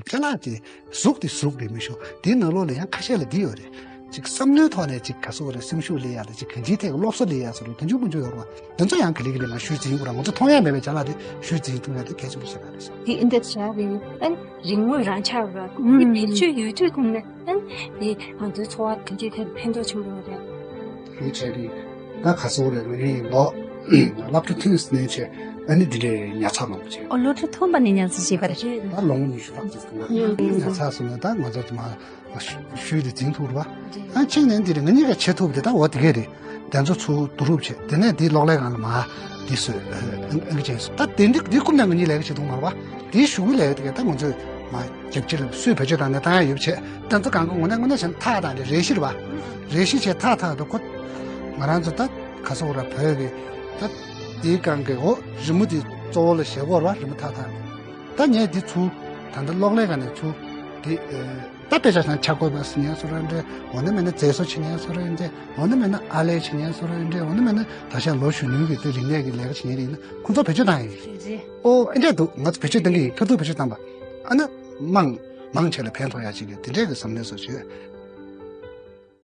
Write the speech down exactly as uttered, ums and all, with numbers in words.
ཅ་ལག་དེ་གཟུགས་དེ་གཟུགས་རེད་མི་ཤོ། དེའི་ནང་ལོགས་ལ་ཡང་ཁ་ཤས་ལ་འདི་ཡོད་རེད། ཅིག་བསམ་བློའི་ཐོག་ནས་ཅིག་ག་སོག་རེད། སེམས་ཤུགས་སླེབས་ཡ་ལ་ཅིག་གང་ཅིའི་ཐད་ཀྱི་སློབ་གསོ་སླེབས་ཡ་སོགས་རེད། དོན་ཆུང་མང་ཆུང་ཡོད་རེད་བ། དེ་ཚོ་ཡང་ག་ལེ་ག་ལེ་ང་ཤུལ་འཛིན་དགོས་ར། ང་ཚོ་མཐོང་ཡ་མེད་པའི་ཅ་ལག་དེ་ཤུལ་འཛིན་ཐུབ་ཡ་དེ་གལ་ཆེན་པོ་ཞིག་རེད་ཤག་དེ་ཨིན་དེ་བྱ་བའི་ཨན་རིག་དངོས་རང་ཆགས་ར་དེ་བེད་སྤྱོད་ཡོད་དུས་ཀུན་ནས་ཨན་དེ་ང་ཚོའི་འཚོ་བ་གང་ཅིའི་ཐད་ཕན་ཐོགས་ཆེན་པོ་རེད། ལུས་བྱས་པའི་ད་ག་སོག་རེད། ང་ཡིན་ལོ་སློབ་གྲྭ་ཐོན་ནས་བྱས་ཨ་ནི་འདི་འདྲའི་ཉར་ཚགས་མང་པོ་བྱས། ཨོ་སློབ་གྲྭ་ཐོན་པ་ནས་ཉར་ཚགས་བྱས་པ་རེད། ད་ལོ་ངོ་ཉི་ཤུ་ལྷག་ཙམ་སོང་ན་ཉར་ཚགས་སོང་ན་ད་ང་ཚོ་དེ་མ་ཤུལ་དེ་འཛིན་ཐུབ་རེད་བ། ཨ་ཕྱིན་ནས་འདི་རེད། ང་གཉིས་ཀ་བྱེད་ཐུབ་དེ་ད་འོ་དེ་གས་རེད། དེ་ཚོ་ཚུར་བསྡུ་རུབ་བྱས། དེ་ནས་དེའི་གློག་ཀླད་སྒང་ལ་མ་འདི་སོས་ཨང་ཅན་སོ། ད་དེ་འདི་འདི་ཀུན་ནས་ང་གཉིས་ལས་ཀ་བྱེད་ཐུབ་མ་རེད་བ། དེའི་གཞུག་གི་ལས་ཀ་དེ་གས་ད་ང་ཚོས་མ་རྒྱབ་ཕྱི་ལ་སུས་བེད་སྤྱོད་བཏང་ནས་བཏང་ཡ་ཡོད་བྱས། དེ་ཚོ་གང་ག་ངོ་ནས་ངོ་ནས་བྱས་ན་ཐག་དང་རེ་རེ་ཞིག་རེད་བ། རེ་ཞིག་བྱས་ཐག་ཐག་ཏུ་ཁོ་ང་རང་ཚོ་ད་ག་སོག་ར་བོད་ཀྱི་ད་དེའི་སྒང་གི་འོ་རི་མོ་དེ་གཙོ་བོ་ལ་བཞག་གོ་ར། རི་མོ་ཐག་ཐག་ད་ངས་འདི་ཚུར་ད་ལྟ་གློག་ཀླད་སྒང་ནས་ཚུར་དེ་ད་དཔེ་ཆ་བཞག་ན་ཆ་བགོས་པ་ཟེར་མཁན་སོ་རེ་འདྲ། འོ་ན་མེད་ན་མཛེས་བཟོ་བྱེད་མཁན་སོ་རེ་འདྲ། འོ་ན་མེད་ན་ཨར་ལས་བྱེད་མཁན་སོ་རེ་འདྲ། འོ་ན་མེད་ན་ད་ཆ་ལོ་གཞོན་ནུའི་གི་དེ་རིག་གནས་ཀྱི་ལས་ཀ་བྱེད་མཁན་རེད་ན་ཁོང་ཚོ་བེད་སྤྱོད་བཏང་ཡིན། རེད་རེད། ཨོ་ཨེ་འདྲ་འདུག་ང་ཚོ་བེད་སྤྱོད་གཏང་གི་ཡིན། ཁ་ཐུག་བེད་སྤྱོད་བཏང་པ་ཨ་ན་མང་མང་ཆེ་ལ་ཕན་ཐོགས་ཡ་ཅིག་གི་དེ་འདྲས་ཀྱི་བསམ་བློ་བཟོ་བྱེད།